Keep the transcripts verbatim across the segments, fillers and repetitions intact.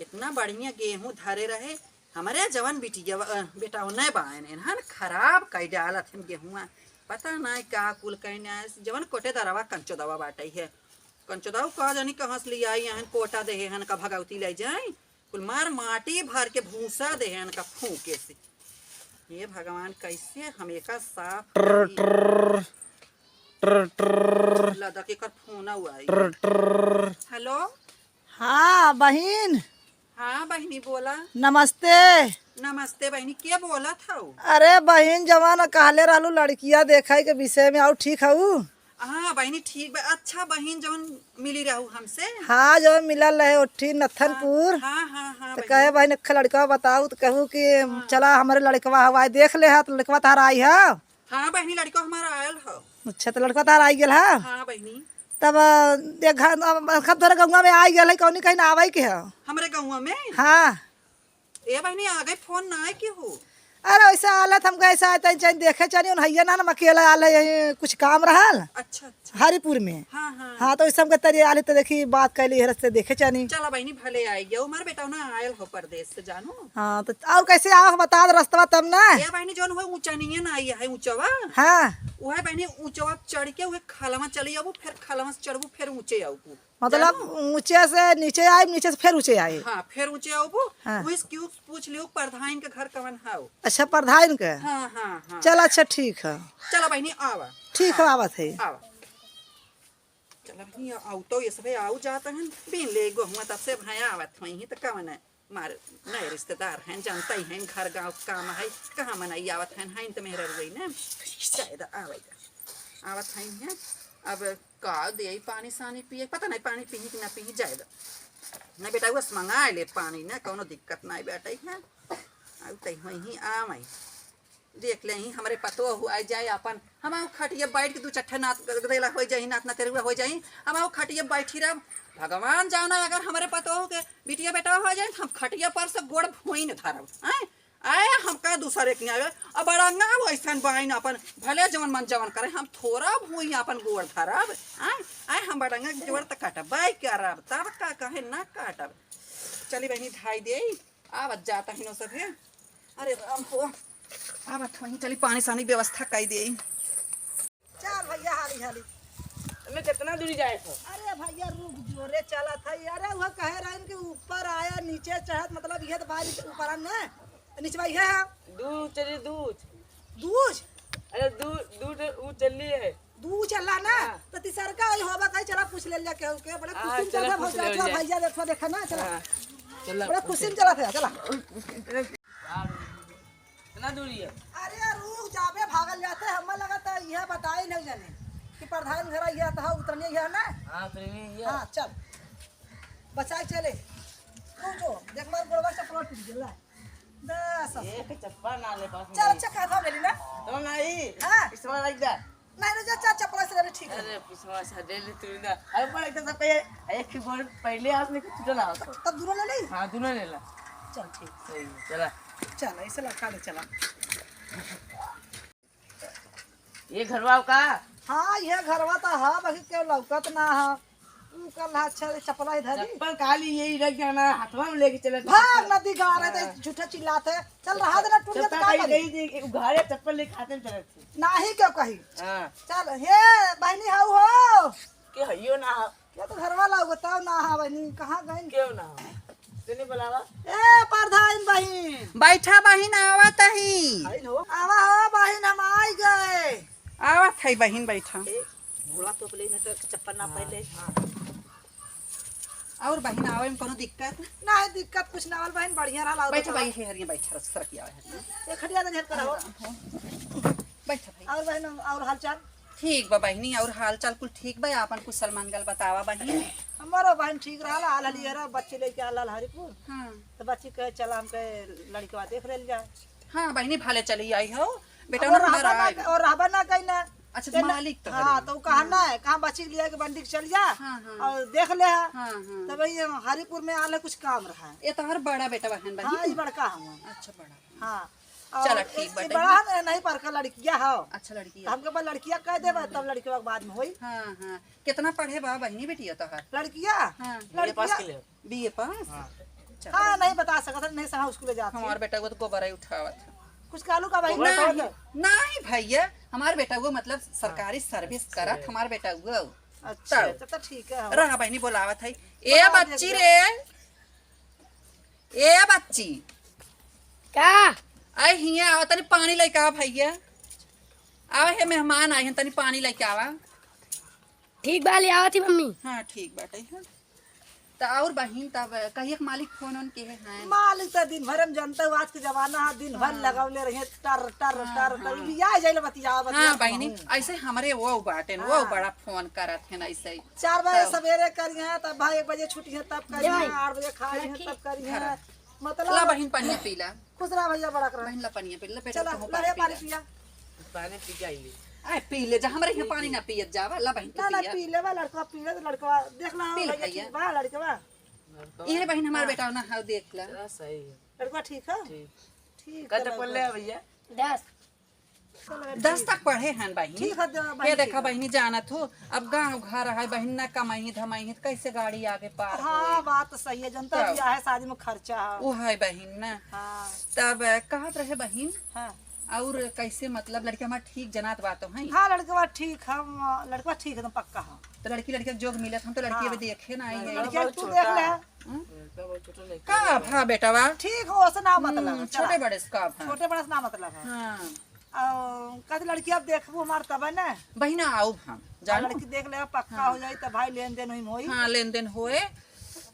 इतना बढ़िया गेहूं धरे रहे, हमरे जवन बिटिया, अ, बेटवा नहीं बायन, इन्हन खराब कई डालत हन गेहुआ। पता नहीं का कुल कहीं आए, जवन कोटे दरवा कंचो दवा बाटे है। कंचो दवा का जानी कहाँ से ले आई, हन कोटा दे हन का भगवती ले जाए, कुल मार माटी भर के भूसा दे हन का फूके से। हे भगवान, कैसे हम एका साफ ट्र, करी? ट्र, ट्र, ट्र। लदक एकर फोन आई। ट्र, ट्र। हेलो। हाँ बहिन। हाँ बहिनी, बोला। नमस्ते। नमस्ते बहिनी, के बोलत हऊ? अरे बहिन, जवन कहले रहलू लड़किया देखे के विषय में, और ठीक हऊ? हाँ बहिनी, ठीक बा। अच्छा बहिन, जवन मिली रहू हमसे? हाँ, जवन मिलल रहे ओठी नथनपुर। हाँ, हाँ, हाँ, तो बहिनी। कहे बहिन, एक लड़का बताऊ, तो कहू कि हाँ। चला हमरे लड़कवा हवाई देख ले हा, तो लड़कवा तार आई है। हाँ बहिनी, लड़का हमारा आयल ह। अच्छा, तो लड़का तार आई गेल है? हाँ बहिनी। तब, अ, एक घर, अब, अब तोरे गौवा में आई गेल है, कौनी कहीं ना आवे के है? हमरे गौवा में? हाँ। ए बहिनी, आगे फोन ना आए के हो? अरे, वैसे आलत हम कैसे आए, तनी चैन देखे चानी, उन हैया ना, हम अकेला आले, यहीं कुछ काम रहल। अच्छा, अच्छा। हरिपुर में। हाँ, हाँ। हाँ, तो वैसे हमके तरी आले, तो देखी, बात कैली, हरस से देखे चानी। चला बहिनी, भले आई गयो, हमार बेटा ना आयल हो परदेस से, जानू। हाँ, तो और कैसे आओ, बता दे रस्तवा तब ना। ए बहिनी, जौन हो ऊंचा नहीं है ना, ये है ऊंचवा। हाँ। वह बहिनी, ऊंचवा चढ़ के वह खलवा चली आबू, फिर खलवा से चढ़बू, फिर ऊंचे आबू। मतलब जानू? ऊंचे से नीचे आई, नीचे से फिर ऊंचे आई। हाँ, फिर ऊंचे आबू। हाँ। वही क्यों पूछ लियो, प्रधान के घर कवन है? अच्छा, प्रधान के? हाँ, हाँ, हाँ। चल, अच्छा, ठीक है। चला बहिनी, आवा। ठीक है, हाँ, आवत है। आवा। चला बहिनी, आऊ तो ये सबे आऊ जात हैं, बीन ले गोहुआ तब से भाई आवत हुई ही तो कवन है? मार नए रिश्तेदार हैं, जानते हैं, घर गाँव के काम है, कहाँ मनई आवत हैं, हैं तो मेहरा रुई ना, जायदा आवेगा, आवत हैं, हैं। अब का दे पानी सानी पिए, पता नहीं पानी पीही कि ना पीही, जायदा। नहीं बेटा, बस मंगा ले पानी ना, कौनो दिक्कत नहीं बेटा है। अब तई हुई ही आवे, देख ले ही, हमरे पतोह हुआ जाए अपन, हम खटिया बैठ के दू चट्ठे नात देला हो जाई, नात नतेरुआ हो जाई, हम खटिया बैठी रहब। भगवान जाना, अगर हमरे पतोह के बिटिया बेटा हो जाए, हम खटिया पर से गोड़ भुइन धरब। आए, आए, हमका दूसरे के आवे। अब बड़ंगा वैसन बाइन अपन, भले जवन मन जवन करे, हम थोड़ा भुइन अपन गोड़ धरब। आए, आए, हम बड़ंगा के जोड़ त काटब, बाई करब, तब का कहे ना काटब। चली बहिनी, धाई दे, आवत जात हिनो सभे। अरे राम हो, आवत वहीं चली पानी सानी व्यवस्था कई दे। चल भैया, हाली हाली। हमें कितना दूरी जाए था? अरे भैया, रुक जो रे, चलत है। अरे, वह कहे रहन कि ऊपर आया, नीचे चढ़त, मतलब, यह तो बारी ऊपर आन ना, नीचे भाई है। दूर चली, दूर। दूर? अरे, दूर, दूर ऊ चली है। दू चला ना, हाँ। तो तीसरका वही होबा कहीं, चला पूछ ले लिया केहू के, बड़ा हाँ, खुशी में चला चला पूछ भौजा, ले लिया। भैया देखो, देखा ना, चला। हाँ। चला, बड़ा खुशी में चला था, चला। कितना दूरी है? अरे रुक जाबे, भागल जाते, हमें लगा था यह बताई नहीं जाने कि प्रधान घर यह था, उतरने यह ना। हाँ, उतरने यह। हाँ, चल। बचाई चले। तू जो, देख मार गोड़वा चप्पल टूट गेला। बस। एक चप्पल ना ले पास चल, में। अच्छा, कहा था बोली ना? तो नहीं। हाँ। इस बार लग जा। नहीं, नहीं, जा, जा, चप्पल से ले, ठीक है। अरे, पिछवा से ले ले तू ना। अरे, पर एक तो सब कहे, एक ही बार पहले आज नहीं कुछ टूटा ना हो तो। तब दूनो ले ले? हाँ, दूनो ले ला। चल, ठीक। सही है, चला। चल, ऐसे लड़का ले चला। ये घरवा का? हाँ, ये घरवा तो है, बाकी केहू लौकत ना है। तू कल हाथ छे चप्पल इधर ही। चप्पल काली यही रख जाना, हाथवा में लेके चले थे भाग चप्पल। नदी गाड़ है, हाँ। तो झूठा चिल्लाते। चल, रहा देना, टूट गया तो चप्पल का काली करी? कही थी, उघारे चप्पल लेके हाथे में चले थे। नाही क्यों कही? हाँ। चल, हे बहनी, हाउ हो? के हइयो ना हो? क्या तो घर वाला हो, बताओ ना, हाँ बहनी, कहाँ गई? क्यों ना हो? तूने बुलावा? ए, प्रधान बहिन। बैठा बहिन, आवत ही। आवा हो बहिन, हम आई गए। आवत है बहिन, बैठा। ए, घोड़ा तोप ले, नहीं तो चप्पल ना हाँ, पहले। हाँ। और बहिन, आवे में कोनो दिक्कत? नहीं, दिक्कत कुछ ना होल बहिन, बढ़िया रहल। और बैठा बतावा। बहिन, हरिया बैठा, सरक आवे है। ए, खटिया दे, झट कराओ। बैठा भाई। और बहिन, और हालचाल? ठीक बा बहिनी, और हालचाल कुल ठीक बा? आपन कुशल मंगल बतावा बहिन। हमारा बहिन ठीक रहल, आल हली हरा, बच्चे लेके आल हल हरिपुर। हाँ। तो बच्ची कहे, "चला, हमके लड़कवा देख लेल जाए।" हाँ बहिनी, भले चली आई हो, बेटा, और ना रहबा हमारा ना, आए। और रहबा ना कहीं ना। अच्छा, के ना, मालिक तो हाँ, हरे। तो उ कहा ना है, कहाँ बच्ची के लिया के बंडी के चल जा हाँ, हाँ। और देख ले है। हाँ, हाँ। तो भाई, हम हरिपुर में आले कुछ काम रहा है। ये तो हर बड़ा बेटा बहन बहिनी। हाँ, ये बड़का हूँ। अच्छा, बड़ा। हाँ। और चला, ठीक एक, बाटे। एक बड़ा है, नहीं पर का लड़किया हो। अच्छा, लड़किया। तो हमके बा लड़किया कह देबा, तब लड़किया के बाद में होई। हाँ, हाँ। कितना पढ़े बा बहिनी बिटिया तोहर? लड़किया? हाँ। बीए पास लड़किया के लिए। बीए पास? हाँ। हाँ, नहीं बता सकत है, नहीं सहा स्कूल जात है। हमार बेटा वो तो गोबर ही उठावत है। कुछ कालू का भाई? नहीं, नहीं भैया, हमार बेटा वो मतलब सरकारी सर्विस करत, हमार बेटा वो। अच्छा, तब। अच्छा, तो ठीक है। रहा बहिनी बोलावत है। ए बच्ची रे, ए बच्ची। का? आए हियाँ आवा, तनी पानी लेके आवा भैया। आवा, हे मेहमान आए हैं, तनी पानी लेके आवा। ठीक बा, ले आवत ही मम्मी। हाँ, ठीक बाटे, हाँ। त और बहिन, तब कहिए के मालिक फोन ओन किहे हैं? मालिक त दिन भर हम जानते हो, आज के जमाना है, दिन भर हाँ। लगौले रहे, टर, टर, हाँ, टर, टर, हाँ। बिया जाइले बतिया, बतिया हाँ, बहिनी, कहूँ। ऐसे हमरे वो बाटे न, वो हाँ। बड़ा फोन करत हैं ऐसे ही। चार बजे तब। सवेरे करिहे, तब भाई एक बजे छुट्टी है, तब करिहे, जय। आठ बजे खाई है, ठीक। तब करिहे। हाँ। मतलब ला बहिन, पनिया पी ला। खुश रहा भैया, बड़ा करा। बहिन, ला पनिया पी ला, बेटा, चला, तू ला रे पानी पानी पी ला। पिया। पानी पी जाइए। आए, पी ले जा, हमरे यहाँ पी, पानी पी। ना पियत जावा, ला बहिन, तू ना, ना, पिया। पी लेवा, लड़कवा पी ले, तो लड़कवा, देख ला, पी ले भैया, भैया। ठीक बा, लड़कवा। लड़कवा। ये रे बहिन, हमार हाँ। बेटा ना, हाँ, देख ला। चला, सही है। लड़कवा ठीक है? ठीक। ठीक कत है, पढ़ले लड़कवा। है भैया? दस। चलो, दस ठीक। तक पढ़े हन बहिनी। ठीक है, दे, ये बहिनी, देखा ठीक है। बहिनी, जानत हो, अब गाँव घर है बहिन, ना कमाई धमाई है, तो कैसे गाड़ी आगे पार हाँ, होई? बात तो सही है, जनता तब। बियाह है, शादी में खर्चा है। वो है बहिन ना। हाँ। तब कहत रहे बहिन, हाँ। और कैसे मतलब लड़के हमार ठीक जनात बात है? हाँ, लड़कवा ठीक, हम लड़कवा ठीक एकदम पक्का है। तो लड़की लड़के के जोग मिलत, हम तो लड़की हाँ। अभी देखे ना आई है। लड़किया बहुत तू छोटा देख ले। है। हम्म? लड़का बहुत छोटा लड़का का है। भा बेटवा? ठीक हो, ओसे ना मतलब हम्म, है, चला। छोटे बड़े से का भा? छोटे बड़े से ना मतलब है। हाँ। और कहते लड़की अब देखबू हमार तब है ना। बहिना आउब हम, आ, जानू। लड़की देख ले, पक्का हाँ। हो जाई तब भाई लेन देन होई, होई। हाँ, लेन देन होए।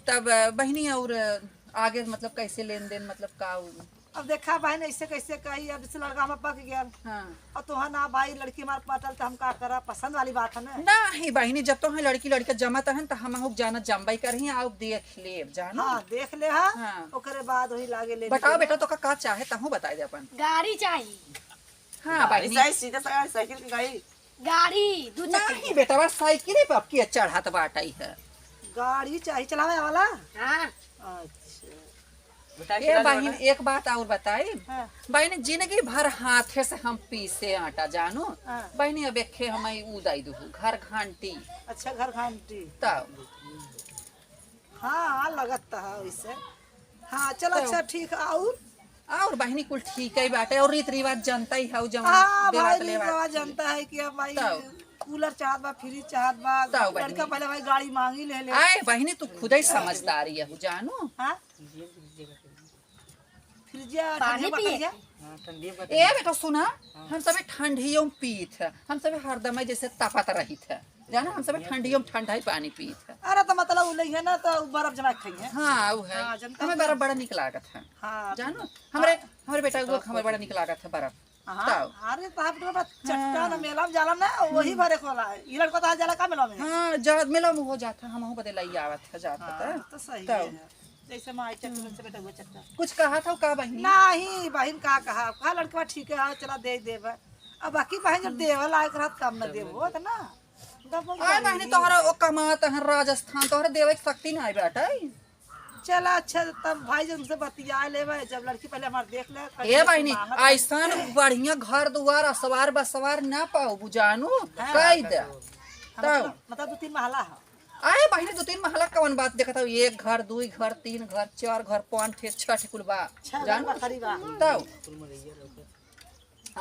तब, अ, बहिनी और, अ, आगे मतलब कैसे लेन देन, मतलब का उ? अब देखा बहिन, ऐसे कैसे कही, अब जैसे लड़का हमार पक गया। हाँ। और तोहार ना भाई लड़की हमार पटल तो हम का करा, पसंद वाली बात है ना। नहीं बहिनी, जब तो है लड़की लड़का जमत है तो हम हूँ जाना जमबाई करही, आओ देख लेब, जानू। हाँ, देख ले, हाँ। हाँ। ओकरे बाद वही लागे ले बताओ लेके। बेटा, तो का, का चाहे, तहूँ बताई दे अपन। गाड़ी चाही। हाँ, गाड़ी बहिनी। चाही, सीधा सा साइकिल की गाड़ी। गाड़ी, दू चक्का। नहीं बेटा, बस साइकिल पे अब के चढ़त बाटई है। गाड़ी चाही चलावे वाला? हाँ। अच्छा। बेटा, ए किराने बहिन, वाला? एक बात और बताई। हाँ। बहिन, जिंदगी भर हाथे से हम पीसे आटा, जानू। हाँ। बहिनी, अब एक खे हम उदाई दू, घर घंटी। अच्छा, घर घंटी। तब। हाँ, लगत त है वैसे। हाँ, चल, तब। अच्छा, ठीक है, और? और बहिनी, कुल ठीक ही बाटे, और रीत रिवाज जनता ही है, जवन हाँ, देवात भाई, रीत लेवात रिवाज की। जनता है कि अब भाई तब। कूलर चाहत बा, फ्रिज चाहत बा, तब बहिनी। लड़का पहले भाई गाड़ी मांगी ले ले। आए बहिनी, तू खुद ही समझदारी है, जानू। हाँ? फ्रिजिया पानी ठंडिया पिए। बतलिया? हाँ, ठंडी बतलिया। ए बेटा, सुना, हाँ। हम सभी ठंडियों में पीत है, हम सभी हरदम जैसे तपत रहित है, जाना, हम सभी ठंडियों में ठंडा ही पानी पीत है। अरे, तो मतलब, उ लइहे ना, तो उ बर्फ जमा के खाइहे। हाँ, उ है। हाँ, जनता हमें तो बर्फ बड़ा निक लागत है। हाँ, जानो, हाँ, हमरे, हमरे बेटा को हमें बड़ा निक लागत है बर्फ। हाँ, तब। अरे, तो आप तो बस चट्टान हाँ। मेला में जाला ना, वही हम्म। भरे खोला है। ये लड़का तो आज जाला का मेला में? हाँ, जा, मेला में हो जाता, हम बदे लाई आवत है, जात हाँ, पता। तो सही तब। है। जैसे माई चट्टू, हम्म। वैसे बेटा हुआ चट्टू। कुछ कहा था का बहिनी? नहीं, बहिन का कहा, कहा लड़कवा ठीक है, आओ चला दे देब। अब बाकी बहिन जब देवे लायक रहत, कम न देबो, तो ना। दबो आय बहिनी, बहिनी। तोहरा ओ कमात है राजस्थान, तोहरा देवे के शक्ति नहीं बाटे। चला अच्छा, तब भाई जब उनसे बतिया लेबे, जब लड़की पहले हमार देख ले, ए बहिनी, मांगत है। ऐसन बढ़िया घर दुआर, असवार बसवार ना पाओ, बुझानू, हाँ। कह दे। हाँ, तब। मतलब, मतलब दो तीन महला है। आए बहिनी, दो तीन महला कवन बात देखत हौ? एक घर, दुई घर, तीन घर, चार घर, पाँच ठे, छह ठे कुल बा। छह घर जानू? बखरी बा। तब।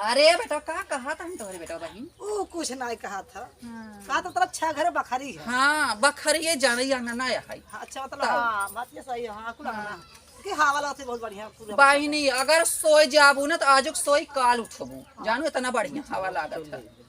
अरे बेटा, का कहत हन तोहरे बेटा बहिन? ऊ कुछ नाय कहत ह। हाँ। कहत ह, मतलब, छह घर बखरी है। हाँ, बखरी है, जाने अंगना है। हाँ, अच्छा, मतलब, तब। हाँ, बात ये सही है, हाँ, कुल हाँ। अंगना। कि हवा लगत है बहुत बढ़िया, पूरा बहिनी, अगर सोए जाबू ना, तो आजुक सोई, काल उठबू। हाँ। जानू, इतना बढ़िया हवा लागत है।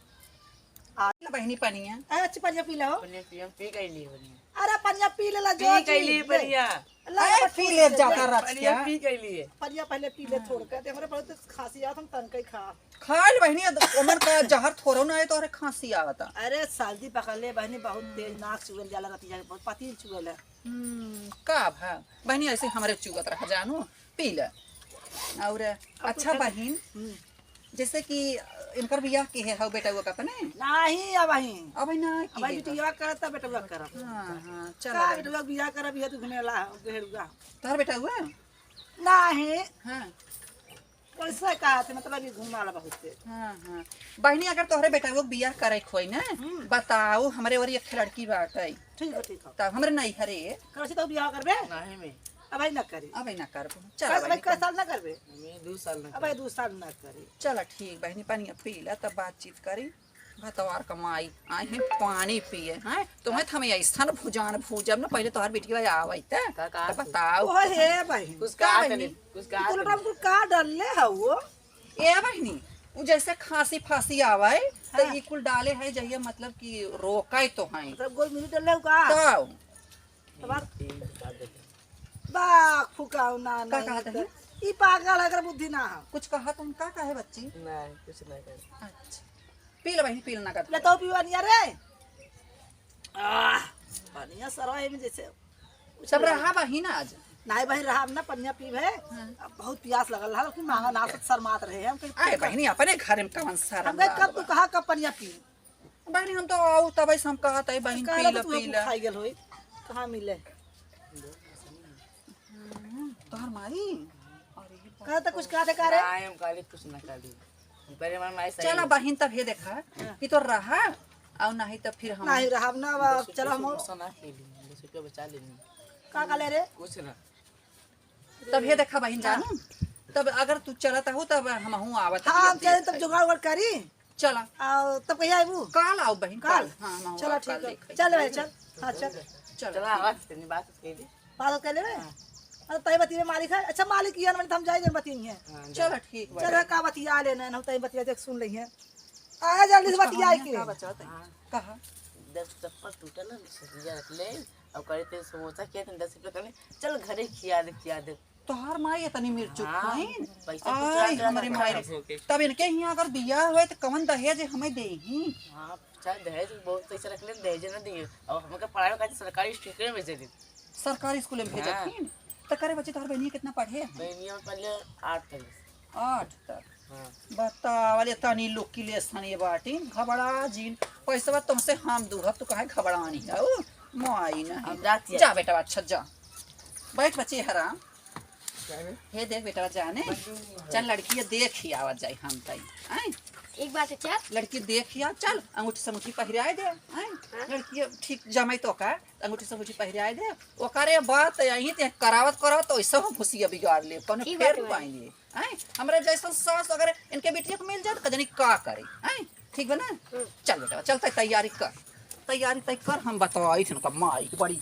आ, ले बहिनी पनिया। ए, अच्छी पनिया पी लो। पनिया पी, हम पी गई ली पनिया। अरे पनिया पी लेला, जो पी गई ली पनिया। ला, ए, पी ले, जाता रच पनिया क्या? पी गई ली। पनिया पहले पी ले, हाँ। थोड़ के। देख रे, बहुत खांसी आवत, हम तनकई खा। खा ले बहिनी, ओमन का जहर थोड़ो ना है, तोहरे खांसी आवता। अरे सर्दी पकड़ ले बहिनी, बहुत तेज नाक चुएल जाला, रतिया के बहुत पतील चुएल है। हम्म, का भा? बहिनी, ऐसे हमरे चुगत रह जानू, पी ले। और अब अच्छा कुछ बहिन, हम्म। जैसे कि इनकर बियाह किहे हौ बेटउआ का अपने? नाही, अबहीं। अबहीं ना अबहीं किहे हौ। बिटिया करत, तब बेटउआ करब। हाँ, हाँ, चलो का बहिनी। बेटउआ बियाह करब, इहे तो घुमेला, गेड़ुआ। तोहर बेटउआ? नाही। हाँ। कैसे कहा थे, मतलब, ये घुमाला बहुत है। हाँ, हाँ। बहिनी, अगर तोहरे बेटउआ के बियाह करे के होई ना, हम्म। बताओ, हमरे ओरी एक लड़की बाटे। ठीक है, ठीक है। तब हमरे नैहरे। कैसे तो बियाह करबे? नाही में। अबही ना करी। अबही ना करबो। चल, अबही अबही कई साल ना करबे? मैं दू साल ना अब भाई करब। दू साल ना करी। चल, ठीक बहिनी, पनिया पी ला, तब बातचीत करी। भतवार कमाई आई है, पानी पिए हैं। तुम्हें तो हम ऐसन भुजान भूजब ना, पहले तोहर बेटी भाई आवै त, का, का तब तू? बताओ। ओहे बहिन। कुछ का कहा बहिनी? तनी, कुछ कहा तू लोग तनी। हमको का डरले है वो? ए बहिनी, उ जैसे खांसी फांसी आवै, त हाँ। ई कुल डाले है जहिया, मतलब कि रोकै तो है। मतलब गोल मिली डरले हो का? तब। तब आप बा फुकाऊ ना का नहीं कहत तो। है? ई पागल है, अगर बुद्धि ना हो। कुछ कहा तुम, का कहे बच्ची? नहीं, कुछ नहीं कहे। अच्छा, पी ले बहिनी, पी ले ना कर। ले तो पीवा नहीं रे। आह, पनिया सरवा है में जैसे कुछ सब नहीं। रहा बहिन आज। नहीं बहिन, रहा ना, पनिया पीब है। हाँ। अब बहुत प्यास लगल रहा, लेकिन मांगा ना, शर्मात रहे हम कहीं आए बहिनी, अपने घर में कवन शर्म हम कहे, कब लागल तू बा? कहा, कब पनिया पी? बहिनी, हम तो आऊ तब से हम कहत है, बहिन, कहला पी तो ला, तू पी ला। खाई गेल होई, कहाँ मिले? हम्म, तोहर माई? अरे बाप कहा तो कुछ रे। कहा थे का रे? ना, हम कहली कुछ ना कहली। हम कहली, हमार माई सही चला है। बहिन, तब ये देखा हाँ। कि तो रहा, और नहीं तो फिर हम नहीं रहब ना, अब दस रुपया चलो हम से गुस्सा ना खेली, दस रुपया बचा लेनी। का कहले रे? कुछ ना। तब ये देखा बहिन हाँ। जानू, तब अगर तू चलत हो, तब हमहू आवत हाँ, हम हती, चले, तब देखा। जुगाड़ उगाड़ करी। चला। आ, तब कहिया आइबू? काल आओ बहिन, काल? काल। हाँ, हाँ, चला, काल ठीक है। देखा। चल भाई, चल। हाँ, चल। चल। चला, आवाज तनी बात कह दे। बात कर लेबे? हाँ। अरे, तही बतिये मालिक है। अच्छा, मालिक ये ना, तो हम जाए जन बतिये हैं। हाँ, चला, जा। ठीक बा। चल, का बतिया लेना है, हम तही बतिया देख सुन लेंगे। आया जल्दी से बतिया के। का बचाओ तनी? हाँ। कहा? दस चप्पल टूटल है, सरिया रख ले, और करे ते समोसा किया, तनी दस रुपया कर ले, चल घरे खिया दे, खिया दे। तोहार माई इतनी मिर्चुक हाँ, हईन। पैसा कुछ आई, ना हमरे करना माई रे। होके। तब इनके हियाँ अगर बियाह होए त कवन दहेज हमें देही? हाँ, चाहे दहेज बहुत पैसा रख ले, दहेज ना दिए। और हमके पढ़ाई खातिर सरकारी स्कूल में भेजे दे। सरकारी स्कूल में भेजत हाँ। हईन? त करे बच्ची, तोहार बहनिया कितना पढ़े हैं? बहनिया पहले आठ तक। आठ तक? हाँ। बतावा ले, तनी लोग की लेसन ये बाटिन, घबरा जिन। पैसवा तुमसे हम दूहब, तू काहे घबरानी है? ओ, माई नहीं। हम जाती है। जा बेटा, अच्छा जा। बैठ बच्ची हराम। हे देख बेटा, जाने, चल लड़की ये देख ही आवत जाई हम तई, आय? एक बात है, चल। लड़की देख ही आ, चल, अंगूठी संगूठी पहिराए दे, आय? हाँ। लड़की ये ठीक जमाई तो का, अंगूठी संगूठी पहिराए दे, ओकरे बात यहीं ते करावत करावत तो ऐसा हम खुशियाँ बिगाड़ ले, कौनो ठीक फेर बात है। पाएंगे, आय? हमरा जैसन सास अगर इनके बिटिया को मिल जाए तो कजनी का करे, आय? ठीक बा ना? हम्म। चल बेटा, चल तै तैयारी कर, तैयारी तै कर, हम बताई थे उनका माई के बड़ी